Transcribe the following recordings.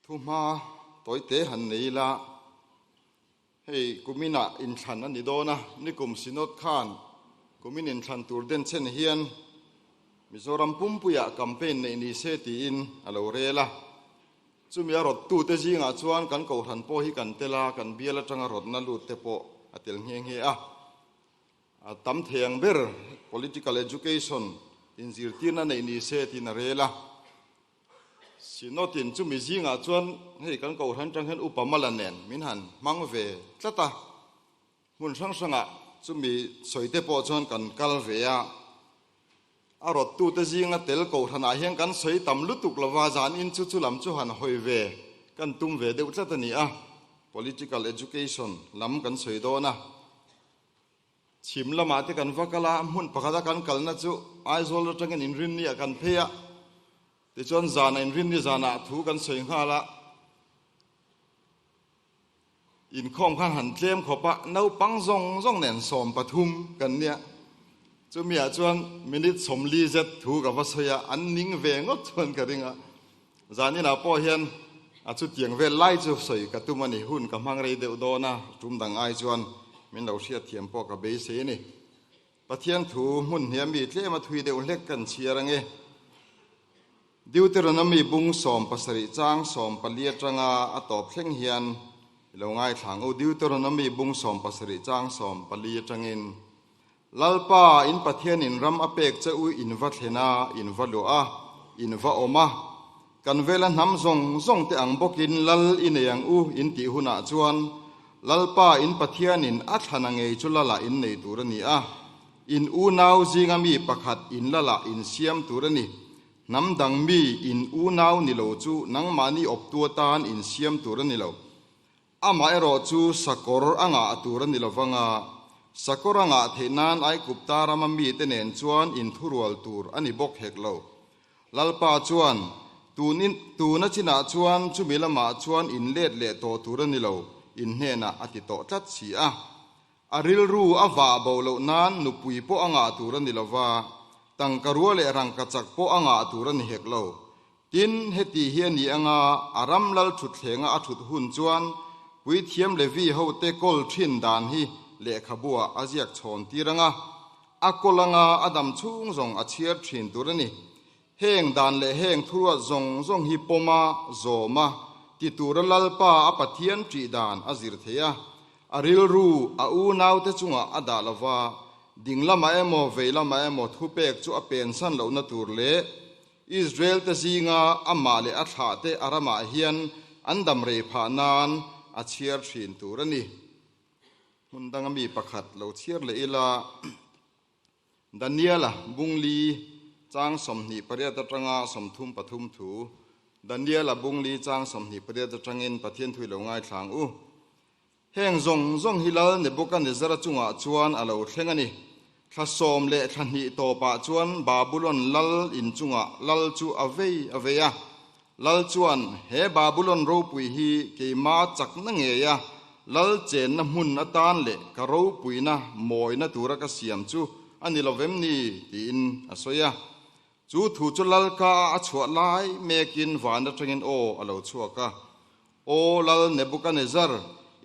Thuhma tawite han nei ila, hei kuminah inthlan a ni dawn a, nikum Synod khan kumin inthlan tur denchhen hian Mizoram pumpuiah campaign neih ni se tiin a lo rel a. Chumi a rawttute zingah chuan kan kohhran pawh hi kan tel a, kan bial atanga rawtna lut te pawh a tel nghe nghe a. A tam thei ang ber political education inzirtirna neih ni se tiin a rel a. Synod-in chumi zingah chuan hei kan kohhran atang hian Upa Mala nen min han hmang ve tlat a, hmun hrang hrangah chumi sawite pawh chuan kan kal ve a, a rawttute zinga tel kohhranah hian kan sawi tam lutuk lova zanin chu chu lam chu han hawi ve kan tum ve deuh tlat a ni a, political education lam kan sawi dawn a. Chhim lamah te kan va kal a, hmun pakhata kan kalna chu Aizawl atangin inrinni ah kan phei a, tichuan zanah inrinni zanah thu kan sawi nghal a, inkhawm khan han tlem khawp a, naupang zawng zawng nen 13 kan nia, chumi ah chuan minute 40 zet thu ka va sawi a, an ning ve ngawt chuan ka ring a, zaninah pawh hian a chutiang vel lai chu sawi ka tum a ni, hun ka hmang rei deuh dawn a, tum dang ai chuan min lo hriat thiam pawh ka beisei a ni. Pathian thu hmun hniam mi tlem a thui deuh hlek kan chhiar ange. Deuteronomy bung 17 chang 14 atanga a tawp thleng hian i lo ngaithla ang u. Deuteronomy bung 17 chang 14 atangin, Lalpa, in Pathianin ram a pek che u in va thlen a, in va luah a, in va awm a. Kan vela hnam zawng zawng te ang bawkin Lal i nei ang u in tih hunah chuan Lalpa, in Pathianin a thlana ngei chu Lalah in nei tur a ni a, in unau zinga mi pakhat in Lalah in siam tur a ni. Hnam dang mi in unau ni lo chu nangmahni awptu atan in siam tur a ni lo. Amaherawh chu sakawr a ngah tur a ni lo vang a, sakawr a ngah theih nan Aigupta rama mite nen chuan inthurual tur a ni bawk hek lo. Lalpa chuan, Tun tuna chinah chuan chumi lamah chuan inlet leh tawh tur a ni lo, in hnenah a ti tawh tlat si a. A rilru a vah bo loh nan nupui pawh a ngah tur a ni lo va, tangka rua leh rangka chak pawh a ngah tur a ni hek lo. Tin, heti hi a ni anga a ram lal thutthlenga a thut hun chuan puithiam Levi hote kawl thin dan hi lehkhabuah a ziak chhawn tir anga, a kawl anga a dam chhung zawng a chhiar thin tur a ni. Heng dan leh heng thuruat zawng zawng hi pawma, zawma, ti tura Lalpa a Pathian ṭih dan a zir thei a, a rilru a unaute chungah a dah lo va, ding lamah emaw vei lamah emaw thupek chu a pensan lohna tur leh Israel te zinga amah leh a thlahte a ramah hian an dam rei phah nan a chhiar ṭhin tur a ni. Hmun danga mi pakhat lo chhiar leh ila. Daniela bungli chang 28 atanga 33 thu Daniela bungli chang 28 atangin Pathian thui lo ngaithla ang u. Heng zawng zawng hi Lal Nebuchadnezzar-a chungah chuan a lo thleng a ni. Thla sawm leh thla hnih tawpah chuan Babulon lal in chungah lal chu a vei a vei a. Lal chuan, He Babulon ropui hi keima chakna ngeia lal chenna hmun atan leh ka ropuina mawina tura ka siam chu a ni lo vem ni? tiin a sawi a. Chu thu chu lal ka a chhuah lai mekin van atangin aw a lo chhuak a. Aw Lal Nebukanezzar,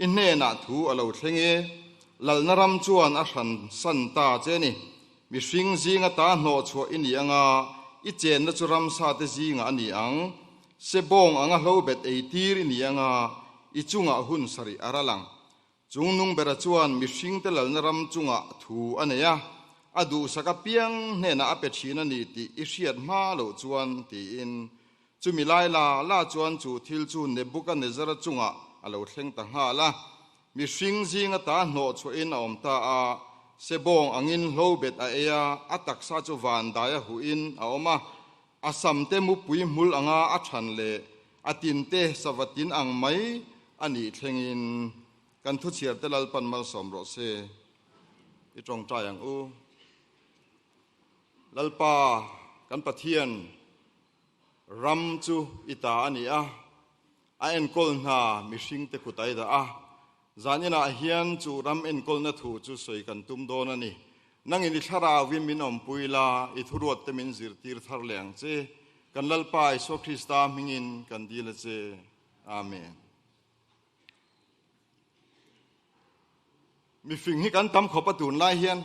i hnenah thu a lo thleng e. Lalna ram chuan a hran san ta che a ni. Mihring zinga ta hnawh chhuah i ni anga, i chenna chu ramsa te zingah a ni ang. Sebawng anga hlobet ei tir i ni anga, i chungah hun sarih a ral ang. Chung nung bera chuan mihringte lalna ram chungah thu a nei a, a duhsak apiang hnenah a pe thin a ni tih i hriat hma loh chuan, tiin. Chumi lai la la chuan chu thil chu Nebukanezzara chungah a lo thleng ta nghal a. Mihring zinga ta hnawh chhuahin a awm ta a, sebawng angin hlobet a ei a, a taksa chu van daia huhin a awm a, a samte mupui hmul anga a than leh a tinte sava tin ang mai a nih thlengin kan thuchhiarte Lalpan malsawm rawh se. I tawngtai ang u. Lalpa kan Pathian ram chu i ta a ni a. A enkawl hna mihringte kut a i dah a, zaninah hian chu ram enkawlna thu chu sawi kan tum dawn a ni. Nangin i thlarauin min awmpui la, i thuruatte min zirtir thar leh ang che. Kan Lalpa Isua Krista hmingin kan dil a che. Amen. Mifing hi kan tam khawp a tunlai hian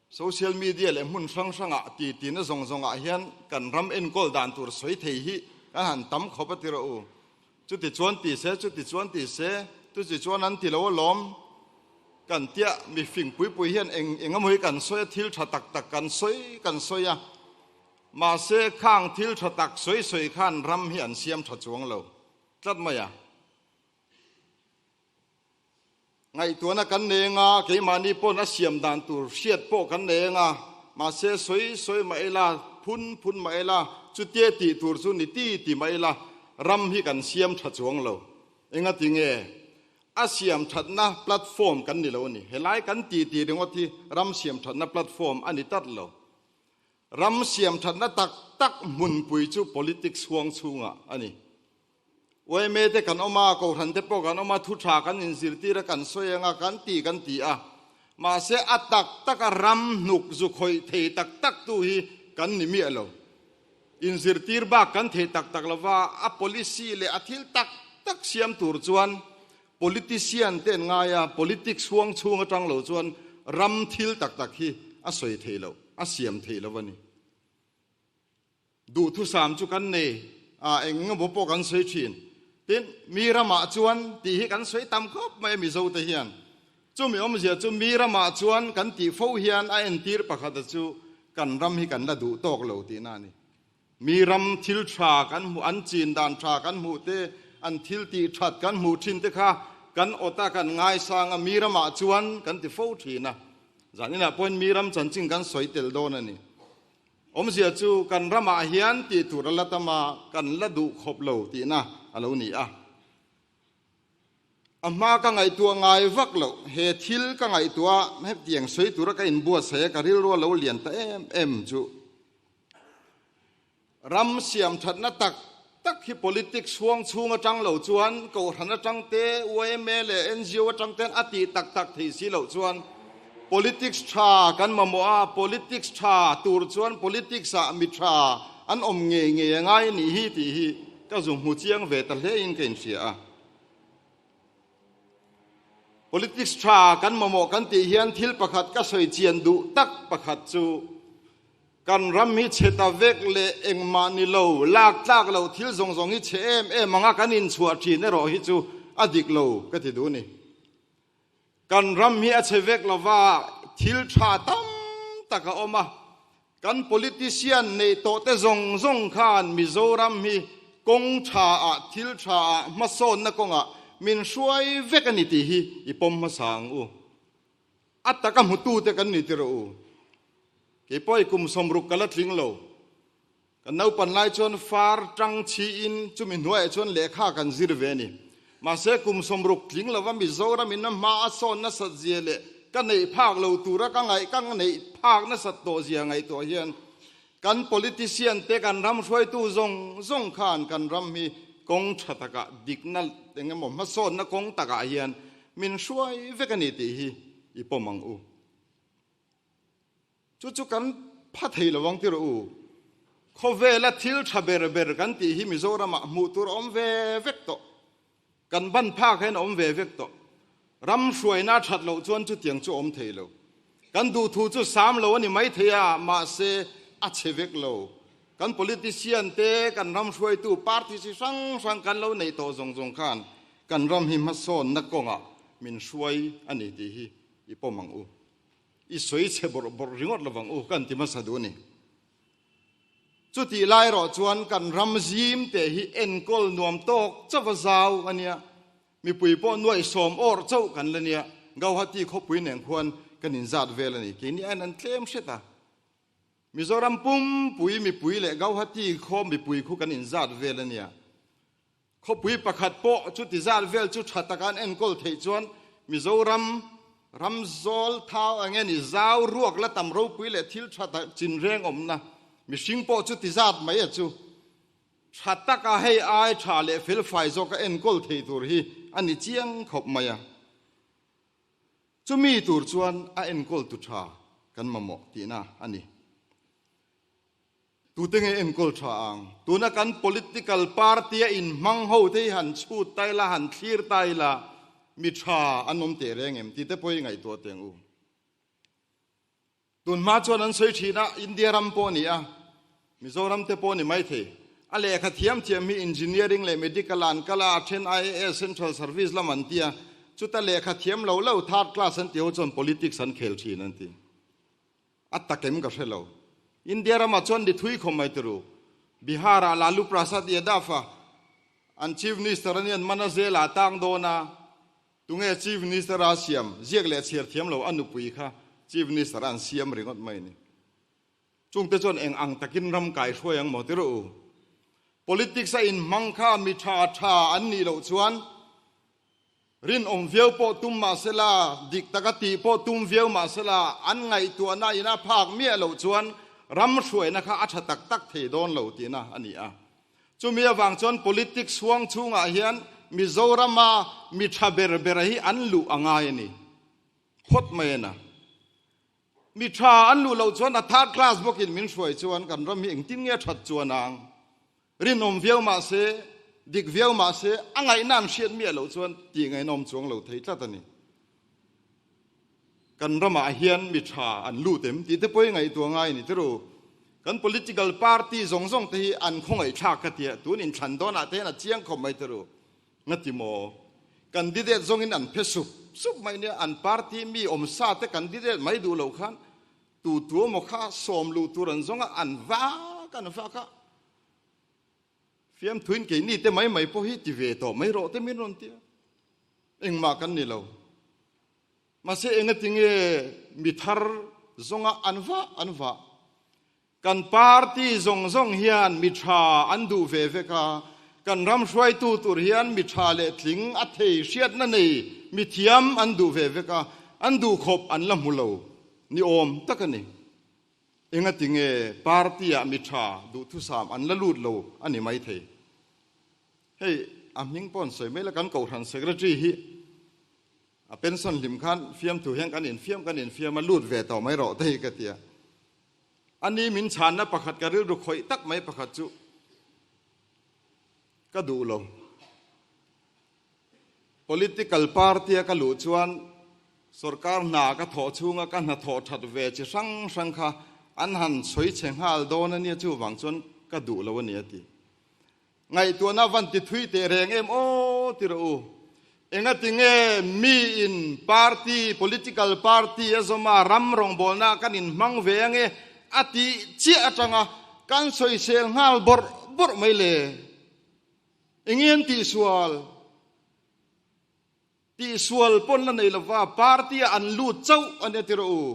social media leh hmun hrang hrangah ti tina zawng zawngah hian kan ram enkawl dan tur sawi thei hi kan han tam khawp a ti rawh u. Chuti chuan ti se, chuti chuan ti se, chuti chuan an ti lo alawm. Kan tia mifing pui pui hian eng eng emaw hi kan sawi a, thil tha tak tak kan sawi kan sawi a. Mahse khang thil tha tak sawi sawi khan ram hi an siam tha chuang lo tlat mai a. Ngaihtuahna kan nei anga, keimahni pawn a siam dan tur hriat pawh kan nei anga, mahse sawi sawi mah ila, phun phun mah ila, chutia tih tur chu ni ti ti mah ila, ram hi kan siam tha chuang lo. Engati nge? A siam thatna platform kan ni lo a ni. Helai kan ti ti ringawt hi ram siam thatna platform a ni tlat lo. Ram siam thatna tak tak hmunpui chu politics huang chhungah a ni. Yma te kan awm a, Kohhran te pawh kan awm a, thu tha kan inzirtir a, kan sawi ang a, kan ti kan ti a. Mahse a tak tak a ram hnuk zu khawih thei tak tak tu hi kan ni miah lo. Inzirtir bak kan thei tak tak lo va, a policy leh a thil tak tak siam tur chuan politician te an ngai a, politics huang chhung atang lo chuan ram thil tak tak hi a sawi thei lo, a siam thei lo a ni. Duhthusam chu kan nei a, eng eng emaw pawh kan sawi thin. Tin, mi ramah chuan tih hi kan sawi tam khawp mai a Mizote hian. Chumi awmzia chu mi ramah chuan kan tih fo hian a entir pakhata chu kan ram hi kan la duh tawk lo tihna a ni. Mi ram thil tha kan hmuh, an chin dan tha kan hmuh te, an thil tih that kan hmuh thin te kha kan awt a, kan ngaisang a, mi ramah chuan kan ti fo thin a. Zaninah pawhin mi ram chanchin kan sawi tel dawn a ni. Awmzia chu kan ramah hian tih tur a la tam a, kan la duh khawp lo tihna a lo ni a. A hma ka ngaihtuah ngai vak loh, he thil ka ngaihtuah hetiang sawi tura ka inbuatsaih a, ka rilru a lo lian ta em em chu. Ram siam thatna tak tak hi politics huang chhung atang lo chuan Kohhran atang te, yma leh ngo atang ten a tih tak tak thei si loh chuan Politics tha kan mamawh a, politics tha tur chuan politics ah mi tha an awm ngei ngei a ngai nih hi tih hi ka zu hmu chiang ve ta hle in ka inhria a. Politics tha kan mamawh kan tih hian thil pakhat ka sawi chian duh tak pakhat chu kan ram hi chhe ta vek leh engmah ni lo, lak tlak loh thil zawng zawng hi chhe em em anga kan inchhuah thin erawh hi chu a dik lo ka ti duh a ni. Kan ram hi a chhe vek lova, thil tha tam tak a awm a. Kan politician neih tawh te zawng zawng khan Mizoram hi kawng tha ah, thil tha ah, hmasawnna kawngah min hruai vek a ni tih hi i pawm hmasa ang u. A taka hmutute kan ni tirh u. Kei pawh i kum 60 ka la tling lo. Kan naupan lai chuan far tang chhiin chumi hnuaiah chuan lehkha kan zir ve a ni. Mahse kum 60 tling lova Mizoram in a hma a sawn nasat zia leh ka neih phak lo tura ka ngaih ka neih phak nasat tawh zia ngaihtuah hian kan politician te kan ram hruaitu zawng zawng khan kan ram hi kawng tha takah dikna eng emaw hmasawnna kawng takah hian min hruai vek a ni tih hi i pawm ang u. Chu chu kan pha thei lo ang tirh u. Khawvela thil tha ber ber kan tih hi Mizoramah hmuh tur a awm ve vek tawh. Kan ban phak hian a awm ve vek tawh. Ram hruaina a that loh chuan chutiang chu a awm thei lo. Kan duhthu chu sam lo a ni mai thei a, mahse a chhe vek lo. Kan politician te, kan ram hruaitu party chi hrang hrang kan lo neih tawh zawng zawng khan kan ram hi hmasawnna kawngah min hruai a ni tih hi i pawm ang u. I sawi chhe bawrh bawrh ringawt lovang u kan ti hmasa duh a ni. Chutih lai erawh chuan kan ram zim teh hi enkawl nuam tawk chauh a zau a nia. Mipui pawh nuaih sawm awrh chauh kan la nia. Gauhati khawpui nen khuan kan inzat vel a ni. Keini aiin an tlem hret a. Mizoram pumpui mipui leh Gauhati khaw mipui khu kan inzat vel a nia. Khawpui pakhat pawh chuti zat vel chu tha taka an enkawl theih chuan Mizoram ram zawl thau eng nge ni zau ruak la tam ropui leh thil tha tak chin reng awmna mihring pawh chuti zat mai a chu tha taka hei ai tha leh felfai zawka enkawl thei tur hi a ni chiang khawp mai a. Chumi tur chuan a enkawl tu tha kan mamawh tihna a ni. Tute nge enkawl tha ang? Tuna kan political party a inhmang ho te hi han chhut ta ila, han thlir ta ila, mi tha an awm teh reng em tih te pawh hi ngaihtuah teh ang u. Tun hma chuan an sawi thin a, India ram pawh a ni a, Mizoram te pawh a ni maithei. A lehkha thiam thiam hi engineering leh medical ah an kal a, a then IAS, Central Service lam an ti a, chuta lehkha thiam lo lo third class an tih ho chuan politics an khel thin an ti. A takem ka hre lo. India ramah chuan ni thui khawm mai turu. Bihar ah Lalu Prasad Yadav a an Chief Minister a nian man a zel ah tang dawn a, tunge Chief Minister a siam, ziak leh chhiar thiam lo a nupui kha Chief Minister a an siam ringawt mai ni. Chungte chuan eng ang takin ram kai hruai ang maw ti rawh u. Politics a inhmang kha mi tha tha an nih loh chuan Rinawm viau pawh tum mah sela, dik taka tih pawh tum viau mah sela, an ngaihtuahna in a phak miah loh chuan ram hruaina kha a tha tak tak thei dawn lo tihna a ni a. Chumi avang chuan politics huang chhungah hian Mizorama mi tha ber bera hi an luh a ngai a ni phawt mai a na. Mi tha an luh loh chuan a third class bawkin min hruai chuan kan ram hi engtin nge a that chuan ang? Rinawm viau mah se, dik viau mah se, a ngaihna an hriat miah loh chuan tih ngaihna awm chuang lo thei tlat a ni. Kan ramah hian mi tha an lut em tih te pawh hi ngaihtuah ngai a ni tiraw? Kan political party zawng zawng te hi an khawngaihthlak ka tia, tun inthlan dawnah te hian a chiang khawp mai tiraw? Ngati maw? Candidate zawngin an phe sup sup mai nia, an party mi awmsa te candidate mai duh loh khan tu tu emaw kha sawm luh tur an zawng a, an vak an vak a. Fiamthuin keini te mai mai pawh hi ti ve tawh mai rawh te min rawn ti a, engmah kan ni lo. Mahse engatinge mi thar zawnga an vah an vah? Kan party zawng zawng hian mi tha an duh ve vek a, kan ram hruaitu tur hian mi tha leh tling a thei hriatna nei mi thiam an duh ve vek a, an duh khawp an la hmu lo ni awm tak a ni. Engati nge party-ah mi tha duhthusam an la lut lo a ni maithei. Hei a hming pawh an sawi mai la, kan kohhran secretary hi a pension hlim khan fiamthu hian kan infiam kan infiam a, lut ve tawh mai rawh te hi ka ti a. Ani min chhanna pakhat ka rilru khawih tak mai pakhat chu ka duh lo. Political party-a ka luh chuan sorkar hna ka thawh chhunga ka hnathawh that ve chi hrang hrang kha an han sawi chhe nghal dawn a nia, chuvang chuan ka duh lo a ni a ti. Ngaihtuahna van ti thui teh reng em aw ti rawh u. Engati nge miin party, political party a zawm a, ram rawngbawlna kan inhmang ve ange a tih chiah atanga kan sawisel nghal bawrh bawrh mai le? Enge an tihsual? Tihsual pawn la nei lova party ah an lut chauh a nia ti rawh u.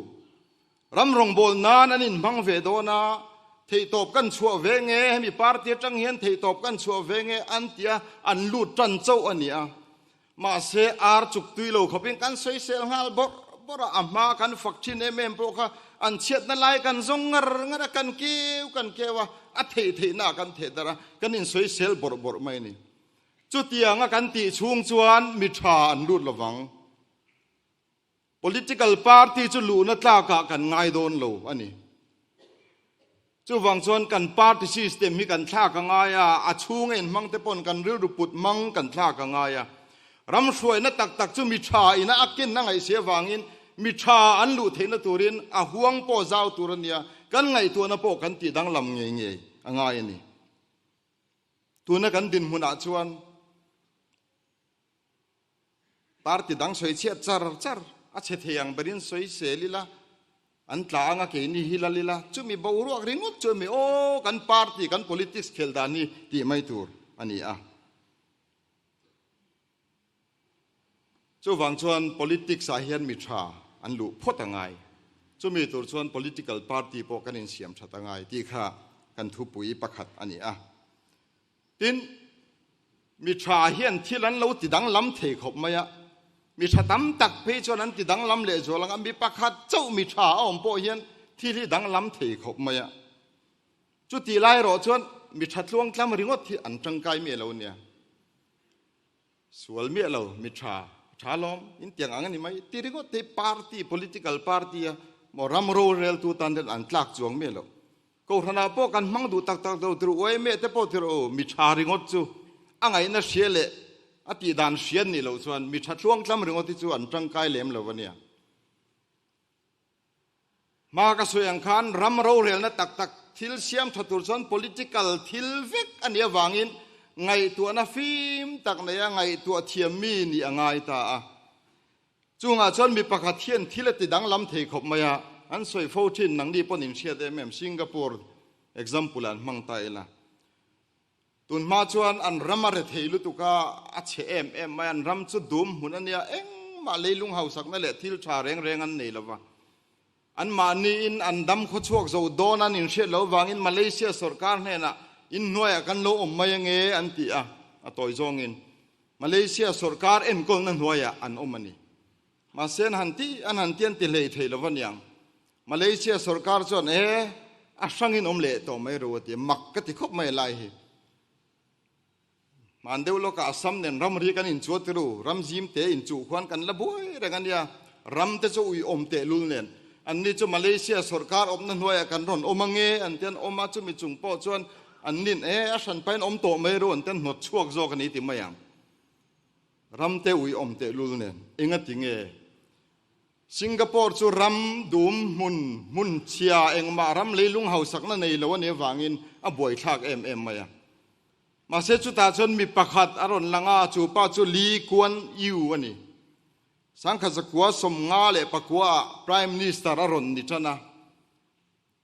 Ram rawngbâwl nan an inhmang ve dawn a, theihtawp kan chhuah ve nge, hemi party atang hian theihtawp kan chhuah ve nge an tia an lut tan chauh a ni a. Mahse ar chuk tui lo khawpin kan sawisel nghal bawrh bawrh a, a hma kan fak thin em em pawh kha an chhiatna lai kan zawng ngar ngar a, kan keu kan keu a, a theih theihna ah kan theh darh a, kan insawisel bawrh bawrh mai a ni. Chutianga kan tih chhung chuan mi tha an lut lovang. Political party chu luhna tlakah kan ngai dawn lo a ni. Chuvang chuan kan party system hi kan thlak a ngai a, a chhunga inhmang te pawn kan rilru put mang kan thlak a ngai a. Ram hruaina tak tak chu mi tha ina a ken a ngaihsi avangin mi tha an luh theihna turin a huang pawh zau tur a nia, kan ngaihtuahna pawh kan tih danglam ngei ngei a ngai a ni. Tuna kan dinhmunah chuan party dang sawi chhiat char char a chhe thei ang berin sawi sel ila, an tla anga keini hi lal ila, chumi boruak ringawt chu emi aw kan party kan politics khel dan hi tih mai tur a ni a. Chuvang chuan politics ah hian mi tha an luh phawt a ngai. Chumi tur chuan political party pawh kan insiam that a ngai tih kha kan thupui pakhat a ni a. Tin, mi tha hian thil an lo ti danglam thei khawp mai a, mi tha tam tak phei chuan an ti danglam leh zual ang a, mi pakhat chauh mi tha a awm pawh hian thil hi danglam thei khawp mai a. Chutih lai erawh chuan mi tha tluangtlam ringawt hi an tangkai miah lo nia. Sual miah lo, mi tha, tha lawm, in tiang ang a ni mai ti ringawt te party, political party a maw ram roreltu tan hian an tlak chuang miah lo. Kohhranah pawh kan hmang duh tak tak lo tur uaimeh te pawh tir u, mi tha ringawt chu a ngaihna hria leh a tih dan hria an nih loh chuan mi tha tluangtlam ringawt hi chu an tangkai lem lo a nia. Hma ka sawi ang khan ram rorelna tak tak thil siam tha tur chuan political thil vek a nih avangin ngaihtuahna fim tak neia ngaihtuah thiam mi nih a ngai ta a. Chungah chuan mi pakhat hian thil a ti danglam thei khawp mai a, an sawi fo thin, nangni pawn in hriat em em, Singapore example ah an hmang ta ila. Tun hma chuan an ram a re thei lutuk a, a chhe em em mai, an ram chu dum hmun a nia, engmah leilung hausakna leh thil tha reng reng an nei lo va. Anmahniin an dam khawchhuak zo dawn an inhriat loh vangin Malaysia sawrkar hnenah inhnuaiah kan lo awm mai ange an ti a, a tawi zawngin Malaysia sawrkar enkawlna hnuaiah an awm a ni. Mahse an han ti an han ti an ti hlei thei lo va niang. Malaysia sawrkar chuan e, a hrangin awm leh tawh mai ro a ti a, mak ka ti khawp mai lai hi. Hman deuh lawkah Assam nen ramri kan inchuat tir u, ram zim te inchuh khuan kan la buai reng a nia, ram te chu uiawm tehlul nen. Anni chu Malaysia sawrkar awmna hnuaiah kan rawn awm ange an ti an awm a, chumi chung pawh chuan an nin e, a hran pahin awm tawh mai ru an ti an hnawt chhuak zawk a ni ti mai ang. Ram te uiawm tehlul nen engati nge? Singapore chu ram dum hmun hmun chhia engmah ram leilung hausakna nei lo a nih avangin a buaithlak em em mai a. Mahse chutah chuan mi pakhat a rawn lang a, chu pa chu Lee Kuan Yew a ni. Sangkhat zakua 54 ah Prime Minister a rawn ni tan a.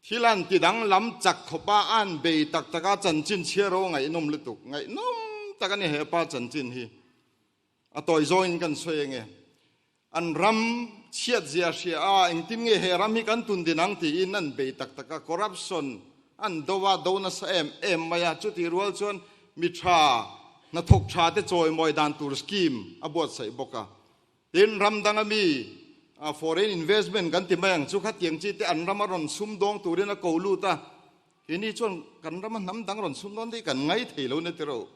Thil an ti danglam chak khawp a, a han bei tak tak a, chanchin chhiar ho ngaihnawm lutuk. Ngaihnawm tak a ni he pa chanchin hi. A tawi zawngin kan sawi ange. An ram chhiat zia hria a, engtin nge he ram hi kan tun din ang tiin an bei tak tak a, corruption an do a, do nasa em em mai a, chutih rual chuan mi tha, hnathawk tha te chawimawi dan tur scheme a buatsaih bawk a. Tin, ram danga mi foreign investment kan ti mai ang chu khatiang chi te an rama rawn sumdawng turin a ko lut a, Keini chuan kan rama hnam dang rawn sum dawn daih kan ngai thei lo na tiro.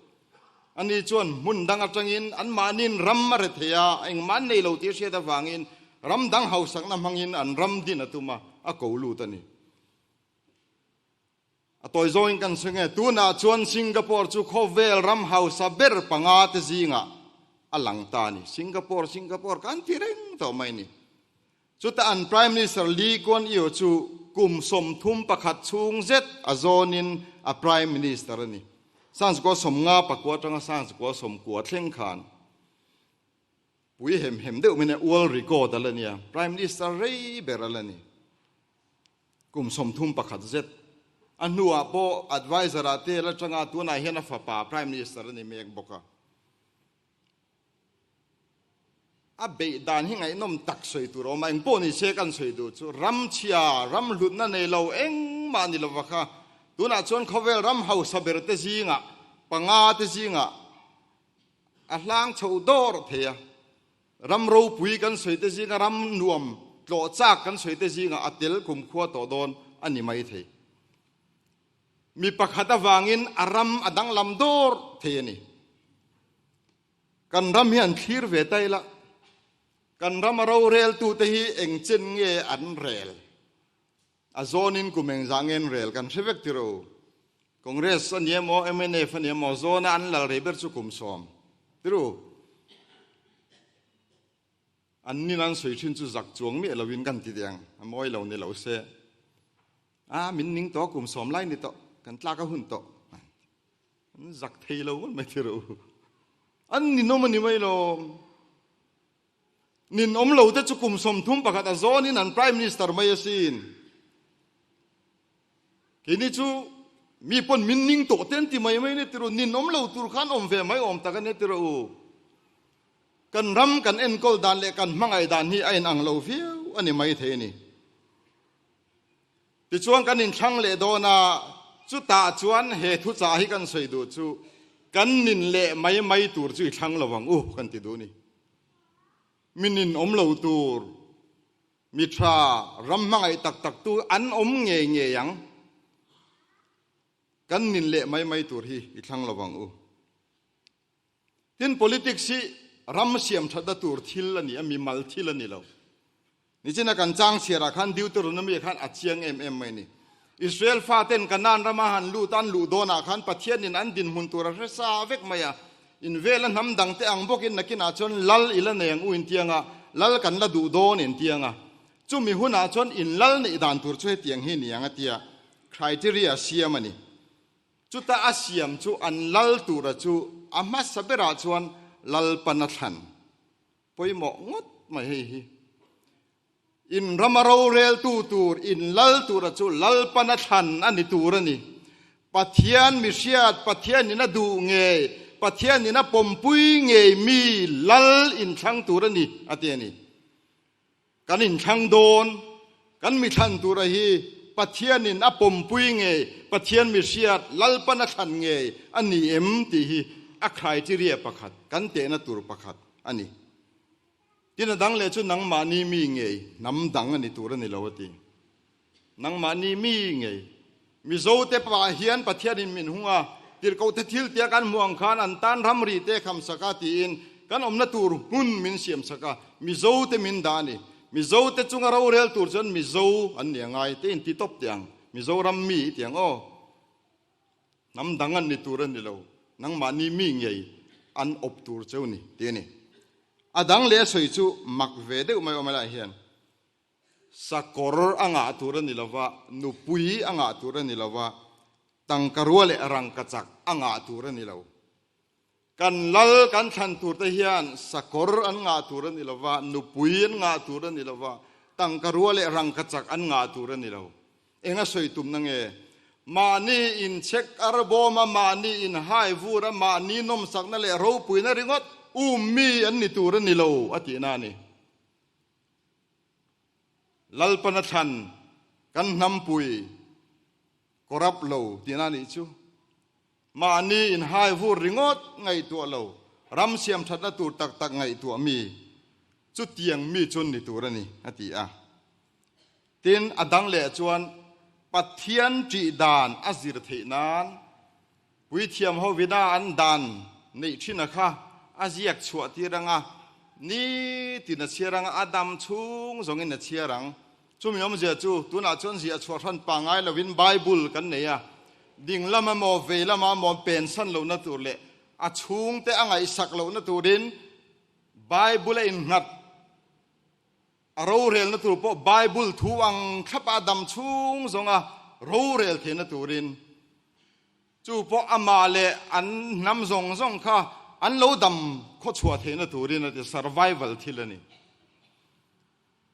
Ani chuan hmun dang atangin anmahniin ram a re thei a, engmah an nei lo tih a hriat avangin ram dang hausakna hmangin an ram din a tum a, a ko lut a ni. A tawi zawngin kan sawi nge, tunah chuan Singapore chu khawvel ram hausa ber panga te zingah a lang ta a ni. Singapore, Singapore kan ti reng tawh mai a ni. Chutah an Prime Minister Lee Kuan Yew chu kum 31 chhung zet a zawnin a Prime Minister a ni. 1959 atanga 1990 thleng khan pui hem hem deuh mai nia world record a la nia, Prime Minister rei ber a la ni. Kum 31 zet a hnuah pawh advisor ah te la tanga tunah hian a fapa Prime Minister a ni mek bawk a. A beih dan hi ngaihnawm tak sawi tur a awm a, engpawh ni se kan sawi duh chu ram chhia, ram hlutna nei lo engmah ni lova kha tunah chuan khawvel ram hausa ber te zingah panga te zingah a hlang chho dawr thei a, ram ropui kan sawi te zinga ram nuam tlawh chak kan sawi te zingah a tel kumkhua tawh dawn a ni mai thei. Mi pakhat avangin a ram a danglam dawr thei a ni. Kan ram hi an thlir ve ta ila, kan rama roreltute hi eng chen nge an rel? A zawnin kum engzah nge an rel kan hre vek tiro. Congress a ni emaw, mnf a ni emaw, zawna an lal rei ber chu kum sawm tiro. An nin an sawi thin chu zak chuang miah loin kan ti deng, a mawi lo ni lo se. A min ning tawh kum sawm lai ni tawh, kan tlak a hun tawh. An zak thei lo ngawt mai thir u. An ninawm a ni mai lo. Ninawm lo te chu kum 31 a zawnin an Prime Minister mai asin. Keini chu mi pawn min ning tawh te an ti mai mai ni tir u. Ninawm lo tur khan awm ve mai awm tak a ni tir u. Kan ram kan enkawl dan leh kan hmangaih dan hi a inang lo viau a ni mai thei a ni. Tichuan kan inthlang leh dawn a, chutah chuan he thuchah hi kan sawi duh chu kan nin leh mai mai tur chu i thlang lo ang u kan ti duh a ni. Mi nin awm lo tur, mi tha, ram hmangaih tak tak tu an awm ngei ngei ang. Kan nin leh mai mai tur hi i thlang lo ang u. Tin, politics hi ram siam thatna tur thil a ni a, mimal thil a ni lo. Nichina kan chang chhiarah khan Deuteronomy khan a chiang em em mai a ni. Israel faten Kanaan rama han lut a, an luh dawnah khan Pathianin an dinhmun tur a hre sa vek mai a. In vela hnam dangte ang bawkin nakinah chuan lal i la nei ang u intiang a, lal kan la duh dawn intiang a. Chumi hunah chuan in lal neih dan tur chu hetiang hi ni ang a tia criteria a siam a ni. Chuta a siam chu an lal tura chu a hmasa berah chuan Lalpan a thlan pawimawh ngawt mai hei hi. In rama roreltu tur, in lal tura chu Lalpan a thlan a ni tur a ni. Pathian mihriat, Pathianin a duh ngei, Pathianin a pawmpui ngei mi lal inthlang tur a ni, a ti a ni. Kan inthlang dawn, kan mithlan tura hi Pathianin a pawmpui ngei, Pathian mihriat, Lalpan a thlan ngei a ni em tih hi a criteria pakhat, kan tehna tur pakhat a ni. Tin a dang leh chu nangmahni mi ngei, hnam dang a ni tur a ni lo a ti. Nangmahni mi ngei. Mizote pah hian Pathianin min hung a, tirhkohte thil tia kan hmuh ang khan an tan ramri te kham sak a tiin kan awmna tur hmun min siam sak a, Mizote min dah a ni. Mizote chunga rorel tur chuan Mizo an ni a ngai te inti tawp teh ang. Mizoram mi i ti ang aw. Hnam dang an ni tur a ni lo, nangmahni mi ngei an awp tur cheu ni tih a ni. A dang leh a sawi chu mak ve deuh mai awm helaiah hian sakawr a ngah tur a ni lo va, nupui a ngah tur a ni lo va, tangka rua leh rangkachak a ngah tur a ni lo. Kan lal kan thlan tur te hian sakawr an ngah tur a ni lo va, nupui an ngah tur a ni lo va, tangka rua leh rangkachak an ngah tur a ni lo. Eng a sawi tumna nge? Mahni inchhek arbawm a, mahni inhai vur a, mahni nawmsakna leh ropuina ringawt um mi an ni tur a ni lo a tihna a ni. Lalpana thlan kan hnampui corrupt lo tihna a nih chu. Mahni inhai vur ringawt ngaihtuah lo, ram siamthatna tur tak tak ngaihtuah mi chutiang mi chu ni tur a ni a ti a. Tin, a dang leh chuan Pathian ṭih dan a zir theih nan puithiam hovina an dan neih ṭhin a kha a ziak chhuah tir ang a, nitin a chhiar ang a, a dam chhung zawngin a chhiar ang. Chumi awmzia chu tunah chuan ziah chhuah hran pangngai lovin Bible kan nei a, ding lama maw vei lama maw pensan lohna tur leh a chhungte a ngaihsak lohna turin Bible a innghat. A rorelna tur pawh Bible thu ang thlapa a dam chhung zawnga rorel theihna turin chu pawh amah leh an hnam zawng zawng kha an lo dam khawchhuah theihna turin a ti, survival thil a ni.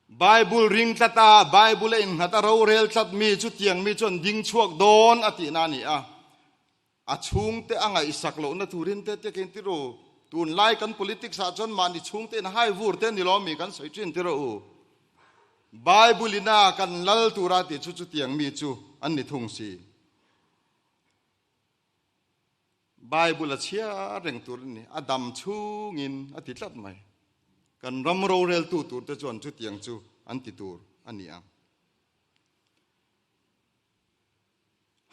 Bible ring tlat a, Bible a innghat a rorel tlat mi chutiang mi chuan ding chhuak dawn a tihna a ni a. A chhungte a ngaihsak lohna turin te te keng tiro. Tunlai kan politics ah chuan mahni chhungte in hai vur te ni lo mi kan sawi thin tiro u. Bible in a kan lal tura tih chu chutiang mi chu an ni thung si. Bible a chhiar reng tur a ni, a dam chhungin a ti tlat mai. Kan ram roreltu tur te chuan chutiang chu an ti tur a ni ang.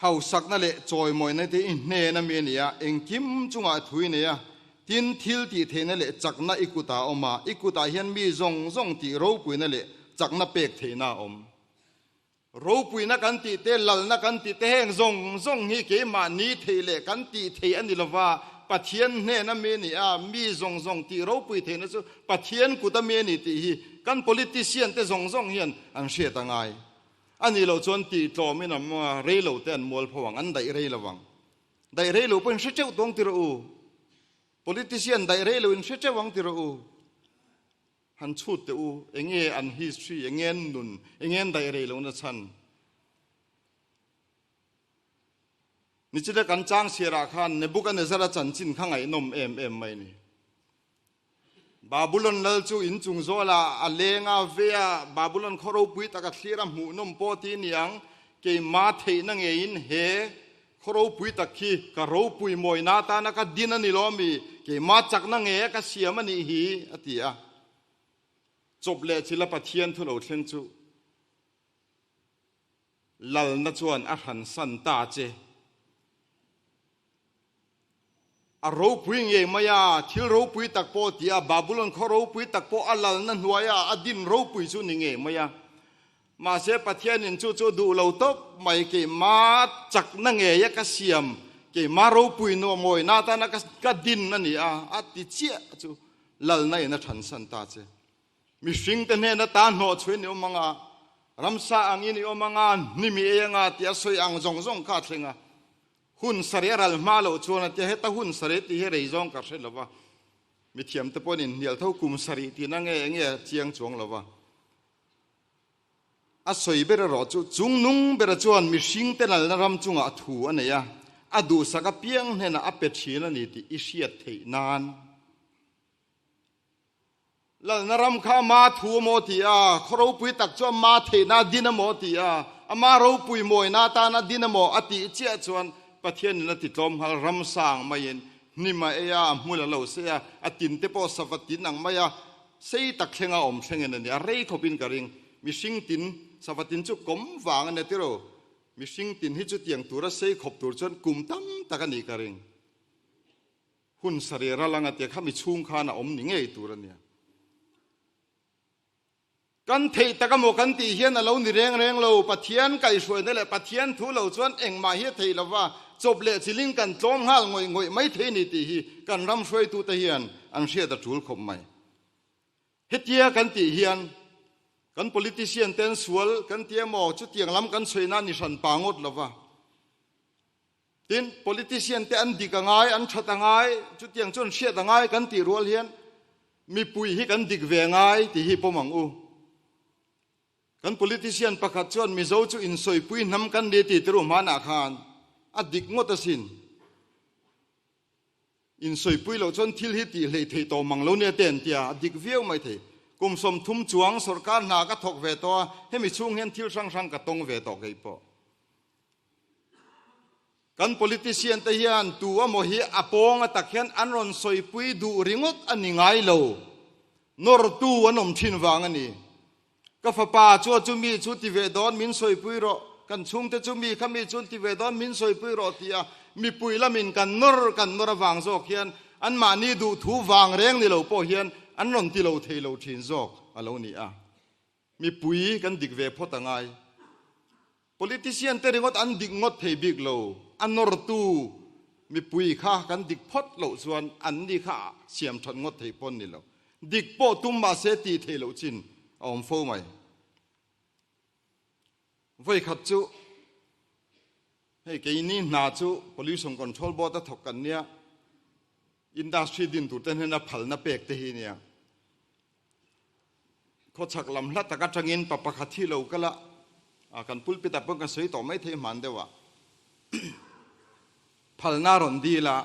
Hausakna leh chawimawina te i hnen a mi a ni a, engkim chungah thu i nei a, tin, thil tih theihna leh chakna i kutah a awm a, i kutah hian mi zawng zawng tih ropuina leh chakna pek theihna a awm. Ropuina kan tih te, lalna kan tih te heng zawng zawng hi keimahni theih leh kan tih theih a ni lova, Pathian hnen a mi a ni a, mi zawng zawng tih ropui theihna chu Pathian kut a mi a ni tih hi kan politician te zawng zawng hian an hriat a ngai. A nih loh chuan tih tlawmin an awm a, rei lo te an mual pho ang, an daih rei lo ang. Daih rei lo pawhin hre teuh tawng ti rawh u. Politician daih rei loin hre teuh ang ti rawh u. Han chhut teh u, enge an history, enge an nun, enge an daih rei lohna chhan. Nichina kan chang chhiarah khan Nebuchadnezzar-a chanchin kha ngaihnawm em em mai ni. Babulon lal chu inchung zawlah a leng a, ve a, Babulon khaw ropui tak a thlir a, hmuhnawm pawh ti niang, keimah theihna ngeiin he khaw ropui tak khi ka ropui mawina atana ka din a ni lo ami, keimah chakna ngei a ka siam a nih hi, a ti a. Chawp leh chila Pathian thu lo thleng chu lalna chuan a hransan ta che. A ropui ngei mai a, thil ropui tak pawh ti a, Babulon khaw ropui tak pawh a lalna hnuaia a din ropui chu ni ngei mai a. Mahse Pathianin chu chu duh lo tawp mai keimah chakna ngeia ka siam, keimah ropui nuam mawina atana ka din a ni a, a ti chiah chu lalna in a thansan ta che. Mihringte hnena ta hnawh chhuin i awm anga, ramsa angin i awm anga, hnim i ei anga tih a sawi ang zawng zawng kha a thleng a. Hun sarih a ral hma loh chuan a tia, heta hun sarih tih hi rei zawng ka hre lo va, mithiamte pawhin inhnial tho kum sarih tihna nge enge a chiang chuang lo va. A sawi ber erawh chu chungnung bera chuan mihringte lalna ram chungah thu a nei a, a duhsak apiang hnenah a pe thin a ni tih i hriat theih nan. Lalna ram kha ama thu a maw ti a, khaw ropui tak chu ama theihna a din a maw ti a, ama ropui mawina atana din a maw a tih chiah chuan Pathianin a ti tlawm nghal ram sang maiin hnim a ei a, a hmul a lo sei a, a tinte pawh sava tin ang mai a, Sei tak thlenga awm thlengin a ni. A rei khawpin ka ring. Mihring tin, sava tin chu kawm vang a nia tiraw? Mihring tin hi chutiang tura sei khawp tur chuan kum tam tak a nih ka ring. Hun sarih ral anga tia kha mi chhung khan a awm ni ngei tur a nia. Kan theih tak amaw kan tih hian a lo ni reng reng lo. Pathian kaihhruaina leh Pathian thu lo chuan engmah hi a theih lova, chawp leh chiling kan tlawm nghal ngawih ngawih mai thei ni tih hi kan ram hruaitute hian an hriat a tul khawp mai. Hetia kan tih hian kan politician ten sual kan ti emaw chutiang lam kan chhuihna ni hran pa ngawt lova. Tin, politician te an dik a ngai, an that a ngai, chutiang chuan hriat a ngai kan tih rual hian mipui hi kan dik ve ngai tih hi pawm ang u. Kan politician pakhat chuan Mizo chu insawipui hnam kan ni tih tiru hmanah khan a dik ngawt asin. Insawipui loh chuan thil hi tih hleih theih tawh mang lo nia te an tia, a dik viau mai thei. Kum 30 chuang sorkar hna ka thawk ve tawh a, hemi chhung hian thil hrang hrang ka tawng ve tawh kei pawh. Kan politician te hian tu emaw hi a pawng a tak hian an rawn sawipui duh ringawt a ni ngai lo. Nawrtu an awm thin vang a ni. Ka fapa chuan chu mi chu ti ve dawn min sawipui rawh, kan chhungte chu mi kha mi chu an ti ve dawn min sawipui rawh tia mipui lamin kan nawr kan nawr avang zawk hian anmahni duhthu vang reng ni lo pawh hian an rawn ti lo thei lo thin zawk a lo ni a. Mipui kan dik ve phawt a ngai. Politician te ringawt an dik ngawt thei bik lo, a nawrtu mipui kha kan dik phawt loh chuan anni kha siam that ngawt thei pawn ni lo. Dik pawh tum mahse tih theih loh chin a awm fo mai. Vawikhat chu hei keini hna chu Pollution Control Board a thawk kan nia, industry din tur te hnena phalna pek te hi nia. Khawchhak lam hla tak atangin pa pakhat hi lo kal a, kan pulpit ah pawh kan sawi tawh mai thei hman deuh a, phalna a rawn dil a,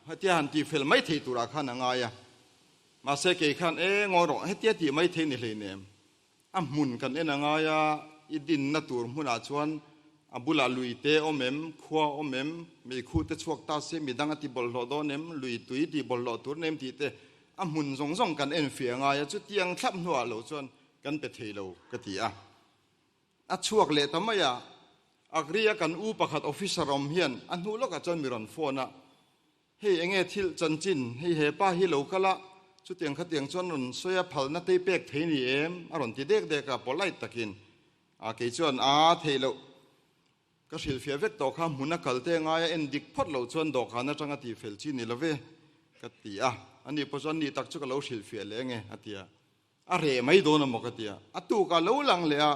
hetia han tih fel mai thei turah khan a ngai a, mahse kei khan e ngawi rawh hetia tih mai thei ni hleinem, a hmun kan en a ngai a, i dinna tur hmunah chuan a bulah lui te awm em, khua awm em, meikhu te chhuak ta se midang a ti bawlhhlawh dawn em, lui tui tih bawlhhlawh tur nem tih te A hmun zawng zawng kan enfiah a ngai a, chutiang thlap hnuah lo chuan kan pe thei lo ka ti a. A chhuak leh ta mai a, Agri-a kan u pakhat officer awm hian a hnu lawkah chuan mi rawn phone a, Hei enge thil chanchin, hei he pa hi lo kal a, chutiang khatiang chuan rawn sawi a phalna tei pek thei ni em? a rawn ti dek dek a, polite takin. A kei chuan a thei loh. Ka hrilhfiah vek tawh kha hmun a kal te ngai a en dik phawt loh chuan dawhkan atanga tih fel chi ni lo ve ka ti a, ani pawh chuan ni tak chu ka lo hrilhfiah leh ange a ti a, a reh mai dawn amaw ka ti a, a tukah lo lang leh a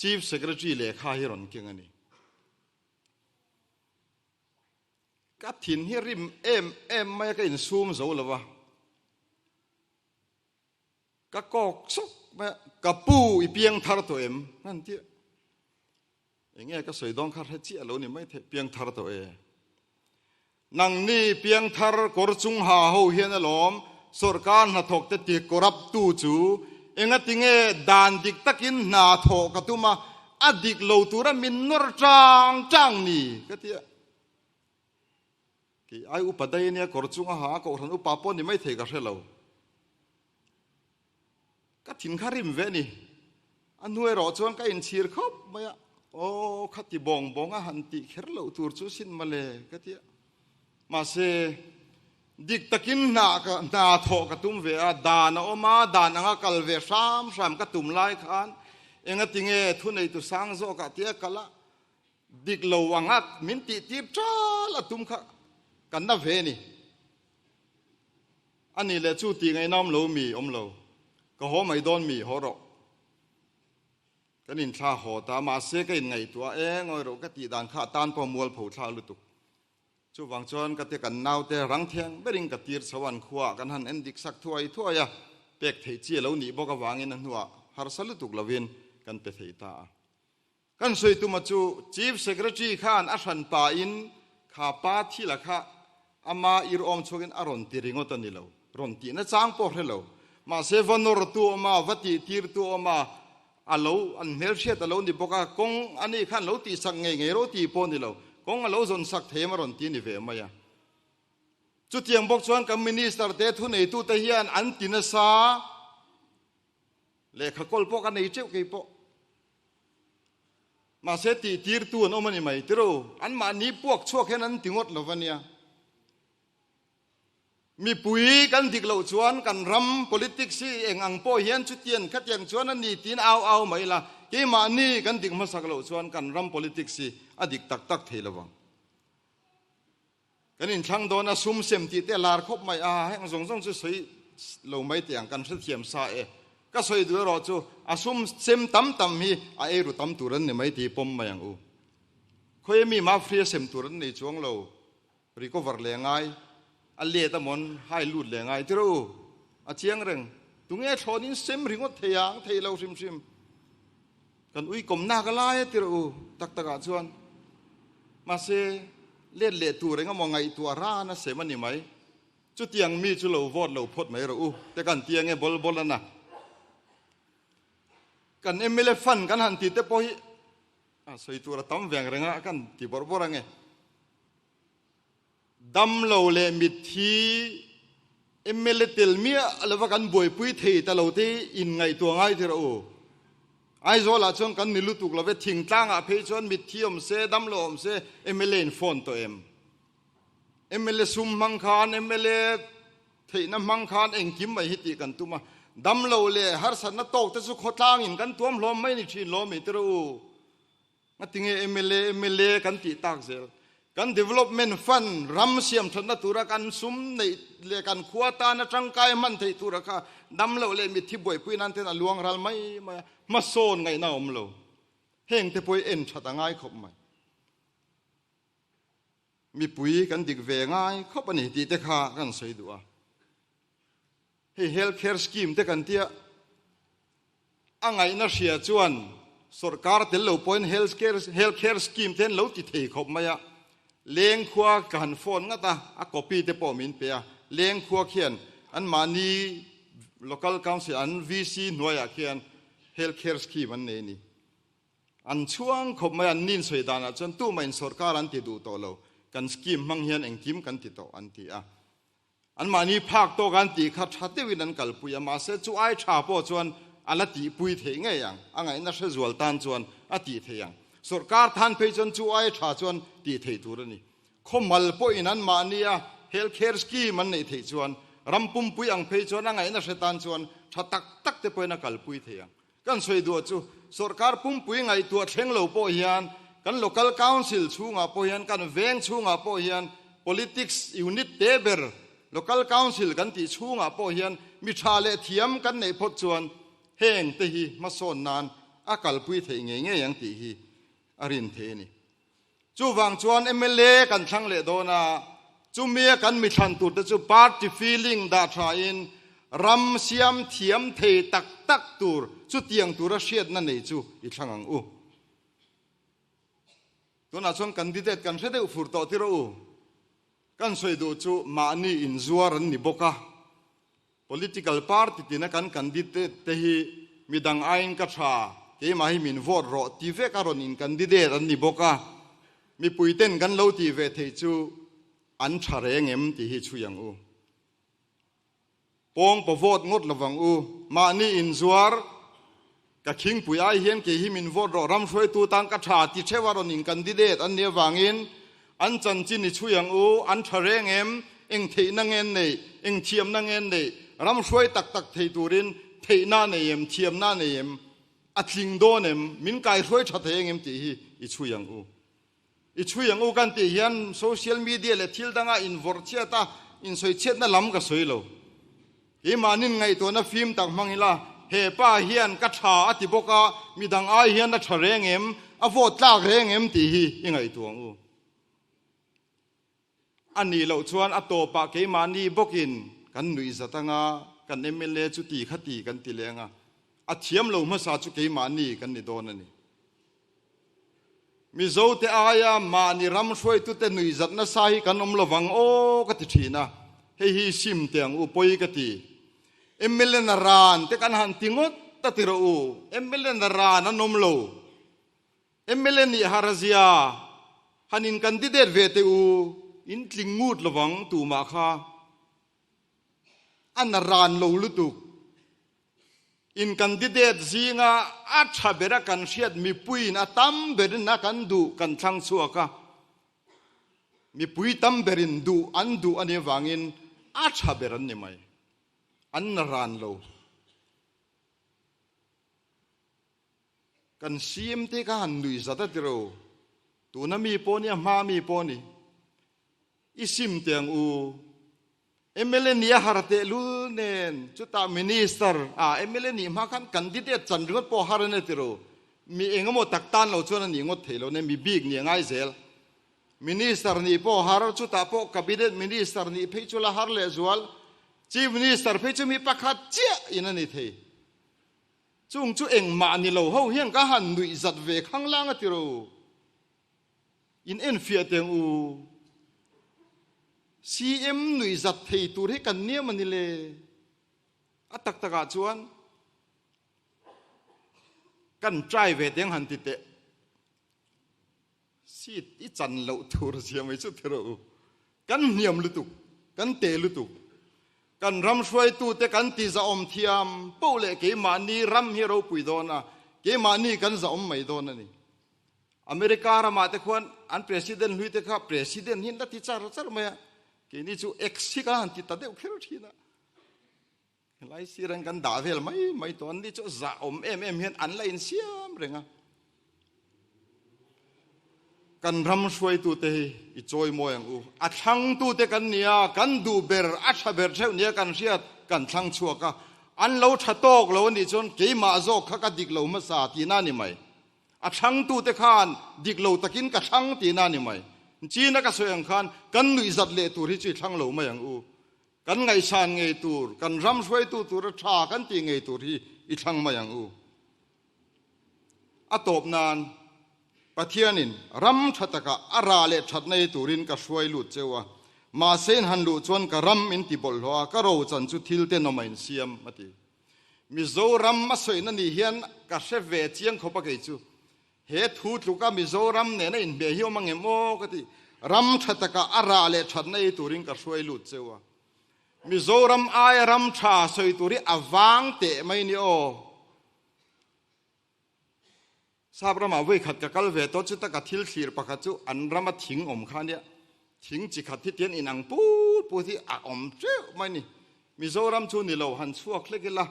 Chief Secretary lehkha hi rawn keng a ni. Ka thin hi rim em em mai a ka insum zo lo va. Ka kawk sawk mai a, ka pu i piang thar tawh em? An ti a. Enge ka sawi dawn kha hre chiah lo ni mai thei, piang thar tawh e. Nangni piang thar kawr chung ha ho hian alawm sawrkar hnathawk te ti corrupt tu chu engati nge dan dik takin hna thawh ka tum a, a dik lo tura min nawr tang tang ni ka ti a. Kei ai upa daih ania kawr chunga ha a kohhran upa pawh ni mai thei ka hre lo. Ka thin kha rim ve a ni. A hnu erawh chuan ka inchhir khawp mai a, aw khati bawng bawng a han tih kher loh tur chu sin mawle ka ti a. Mahse, dik takin hna ka hna thawh ka tum ve a, dan a awm a, dan anga kal ve hram hram ka tum lai khan. Engatinge thuneitu sang zawkah tia kal a, dik lo anga min tih tir ṭal a tum kha kan na ve ni. A nih leh chu tih ngaihna awm lo mi awm lo, ka haw mai dawn mi haw rawh. Kan inthla haw ta, mahse ka inngaihtuah e ngawi rawh ka tih dan kha a tan pawh mualpho thlak lutuk. Chuvang chuan ka te kan naute rang thiang berin ka tir chho an khuaah kan han en dik sak thuai thuai a, pek theih chi a lo nih bawk avangin a hnuah harsa lutuk lovin kan pe thei ta a. Kan sawi tuma chu Chief Secretary khan a hran pain kha pa thila kha ama ir awm chhuakin a rawn ti ringawt a ni lo, rawn tihna chang pawh hre lo. Mahse va nawrtu awm a, va tihtirtu awm a, a lo an hmelhriat a lo ni bawk a, kawng a nih khan lo tihsak ngei ngei ro tih pawh a ni lo, kawng a lo zawn sak thei em a rawn ti a ni ve mai a. Chutiang bawk chuan kan Minister te thuneitute hian an ti nasa, lehkha kawl pawh ka nei teuh kei pawh. Mahse tihtirtu an awm a ni mai tiro, anmahni puak chhuak hian an ti ngawt lo va nia. Mipui kan dik loh chuan kan ram politics hi eng ang pawh hian chutian khatiang chuan a ni tiin au au mai ila, keimahni kan dik hmasak loh chuan kan ram politics hi a dik tak tak thei lo vang. Kan inthlang dawn a, sum sem tih te a lar khawp mai a, heng zawng zawng chu sawi lo mai teh ang, kan hrethiam sa e. Ka sawi duh erawh chu a sum sem tam tam hi a eiru tam tur an ni mai tih pawm mai ang u. Khawi mi mafia sem tur an nei chuang lo. Recover leh ngai, a let a mawn hai lut leh ngai tirh u, a chiang reng. Tunge thlawnin sem ringawt thei ang, thei lo hrim hrim. Kan ui kawm nak a lai a tirh u, tak takah chuan. Mahse, let leh tur engemaw ngaihtuah ran a sem a ni mai. Chutiang mi chu lo vote lo phawt mai rawh u, te kan ti ange bol bol a na. Kan mla fund kan han tih te pawh hi A sawi tur a tam veng reng a, kan ti bawrh bawrh ange. Damlo leh mitthi mla tel miah lova kan buaipui thei ta lo te hi in ngaihtuah ngai tir a u. Aizawl ah chuan kan ni lutuk lo ve, thingtlang ah phei chuan mitthi awm se, damlo awm se mla in phone tawh em? Mla sum hmang khan, mla Theihna hmang khan engkim mai hi tih kan tum a, damlo leh harsatna tawk te chu khawtlangin kan tuam hlawm mai ni thin lawm i tirh u. Ngatinge mla mla kan tih tak zel. Kan development fund ram siam thatna tura kan sum neih leh kan khua tana tangkai hman theih tura kha damlo leh mitthi buaipui nan ten a luang ral mai mai a, hmasawn ngaihna a awm lo. Heng te pawh hi en that a ngai khawp mai. Mipui kan dik ve ngai khawp a ni tih te kha kan sawi duh a. Hei health care scheme te kan tia a ngaihna hria chuan sorkar tel lo pawhin health care health care scheme te an lo ti thei khawp mai a. Leng khua ka han phone ngat a, a copy te pawh min pe a. Leng khua khian anmahni local council an VC hnuaiah khian health care scheme an nei a ni. An chhuang khawp mai, an nin sawi danah chuan tumahin sorkar an ti duh tawh lo, kan scheme hmang hian engkim kan ti tawh an ti a. Anmahni phak tawk an tih kha tha deuhin an kalpui a, mahse chu ai tha pawh chuan a la tihpui theih ngei ang, a ngaihna hre zual tan chuan a tih theih ang. Sorkar than phei chuan chu ai tha chuan tih theih tur a ni. Khawmal pawhin anmahnia health care scheme an neih theih chuan ram pumpui ang phei chuan a ngaihna hre tan chuan tha tak tak te pawhin a kalpui theih ang. Kan sawi duah chu sorkar pumpui ngaihtuah thleng lo pawh hian kan local council chhungah pawh hian kan veng chhungah pawh hian politics unit te ber local council kan tih chhungah pawh hian mi tha leh thiam kan neih phawt chuan heng te hi hmasawn nan a kalpui theih ngei ngei ang tih hi a rin thei a ni. Chuvang chuan mla kan thlang leh dawn a, chumia kan mi thlan tur te chu party feeling dah tha in ram siam thiam thei tak tak tur chutiang tura hriatna nei chu i thlang ang u. Tunah chuan candidate kan hre deuh fur tawh tir u. Kan sawi duh chu mahni inzuar an ni bawk a, Political party tina kan candidate te hi midang aiin ka tha, keimah hi min vote rawh ti vek a rawn in candidate an ni bawk a, mipui ten kan lo tih ve theih chu an tha reng em tih hi chhui ang u. Pawng paw vote ngawt lovang u, mahni inzuar ka khingpui ai hian kei hi min vote rawh, ram hruaitu tan ka tha ti theuh a rawn in candidate an nih avangin an chanchin i chhui ang u, an tha reng em, eng theihna nge an neih, eng thiamna nge an neih, ram hruai tak tak thei turin theihna a nei em, thiamna a nei em? A tling dawn em? Min kaihruai tha thei engem tih hi i chhui ang u. I chhui ang u kan tih hian social media leh thil danga invawrh chhiat a, insawi chhiatna lam ka sawi lo. Keimahnin ngaihtuahna fim tak hmang ila, he pa hian ka tha a ti bawk a, midang ai hian a tha reng em, a vote tlak reng em tih hi i ngaihtuah ang u. A nih loh chuan a tawpah keimahni bawkin kan nuih zat anga, kan mla chu ti kha ti kan ti leng a, a thiam lo hmasa chu keimahni kan ni dawn a ni. Mizote aia mahni ram hruaitute nuih zat nasa hi kan awm lovang aw ka ti thin a, hei hi sim teh ang u pawi ka ti. Mla na ran te kan han ti ngawt ta ti rawh u, mla na ran an awm lo. Mla nih harazia han in candidate ve teh u, in tling ngut lovang tumah kha a na ran lo lutuk. In candidate zinga a tha bera kan hriat mipuiin a tam berin a kan duh kan thlang chhuak a, mipui tam berin duh an duh a nih avangin a tha ber an ni mai, an na ran lo. Kan CM te kha han nuih zat a tiro, tuna mi pawh ni a hma mi pawh ni. I sim teh ang u. Mla nih a har tehlul nen chutah Minister ah mla nih hma khan candidate chan ringawt pawh har a ni tiro. Mi engemaw tak tan lo chuan a nih ngawt thei lo nen mi bik nih a ngai zel. Minister nih pawh har, chutah pawh Cabinet Minister nih phei chu la har lehzual. Chief Minister phei chu mi pakhat chiah in a ni thei. Chung chu engmah ni lo ho hian ka han nuih zat ve khanglang a tiro. In enfiah teng u. CM nuih zat thei tur hi kan niam a ni le. A tak takah chuan kan try ve teng han ti teh. Seat i chan loh tur zia mai chu tiro u. Kan hniam lutuk, kan te lutuk. Kan ram hruaitute kan ti zahawm thiam poh leh keimahni ram hi ropui dawn a, keimahni kan zahawm mai dawn a ni. America ramah te khuan an president hlui te kha president hi an la ti char char mai a, keini chu ex hi kan han ti ta deuh kher thin a. Helai sir an kan dah vel mai mai tawh an ni chu zah awm em em hian an la insiam reng a. Kan ram hruaitute hi i chawi mawi ang u. A thlangtute kan ni a, kan duh ber, a tha ber theuh nia kan hriat kan thlang chhuak a. An lo tha tawk lo a nih chuan keimah zawk kha ka dik lo hmasa tihna a ni mai. A thlangtute khan dik lo takin ka thlang tihna a ni mai. China ka sawi ang khan kan nuihzat leh tur hi chu i thlang lo mai ang u. Kan ngaihsan ngei tur, kan ram hruaitu tura tha kan tih ngei tur hi i thlang mai ang u. A tawp nan, Pathianin ram tha takah a rah leh that nei turin ka hruai lut cheu a, mahse in han luh chuan ka ram in ti bawlhhlawh a, ka rochan chu thil tenawm a insiam, a ti. Mizoram a sawina nih hian ka hre ve chiang khawp a kei chu. He thu tluka Mizoram nena inhmeh hi awm ang em aw ka ti. Ram tha takah a rah leh thatna ei turin ka hruai lut cheu a. Mizoram aia ram tha sawi tur hi a vang teh mai ni aw. Sap ramah vawi khat ka kal ve tawh chuta ka thil thlir pakhat chu an rama thing awm kha ania. Thing chi khat hi tian inang put put hi a awm teuh mai ni. Mizoram chu ni lo han chhuak hlek ila,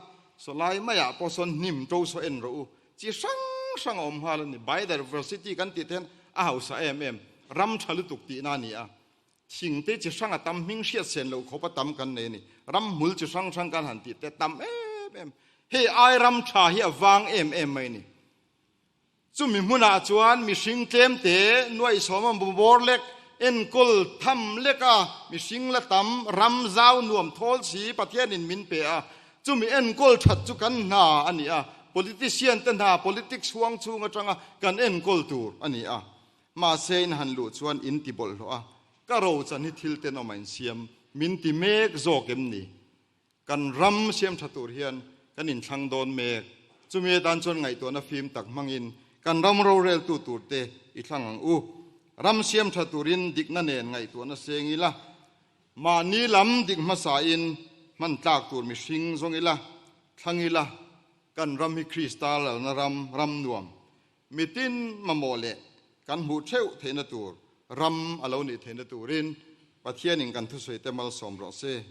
sawlai maiah pawh sawn hnim to saw en rawh u. Chi hrang hrang a awm nghal a ni. Biodiversity kan tih te hian a hausa em em, ram tha lutuk tihna a ni a. Thing te chi hrang a tam hming hriat sen loh khawp a tam kan nei a ni. Ram hmul chi hrang hrang kan han tih te tam em em. Hei ai ram tha hi a vang em em mai a ni. Chumi hmunah chuan mihring tlemte nuaihsawm a bawr lek, enkawl tham leka mihring la tam, ram zau nuam thawl si Pathianin min pe a. Chumi enkawl that chu kan hna a ni a, politician te hna politics huang chhung atanga kan enkawl tur a ni a. Mahse in han luh chuan in ti bawlhhlawh a, ka rochan hi thil tenawm a insiam min ti mek zawk em ni? Kan ram siam tha tur hian kan inthlang dawn mek. Chumi atan chuan ngaihtuahna fim tak hmangin kan ram roreltu turte i thlang ang u. Ram siam tha turin dikna nen ngaihtuahna seng ila, mahni lam dik hmasain hman tlak tur mihring zawng ila, thlang ila, kan ram hi Krista lalna ram, ram nuam, mitin mamawh leh kan hmuh theuh theihna tur ram a lo nih theihna turin Pathianin kan thusawite malsawm rawh se.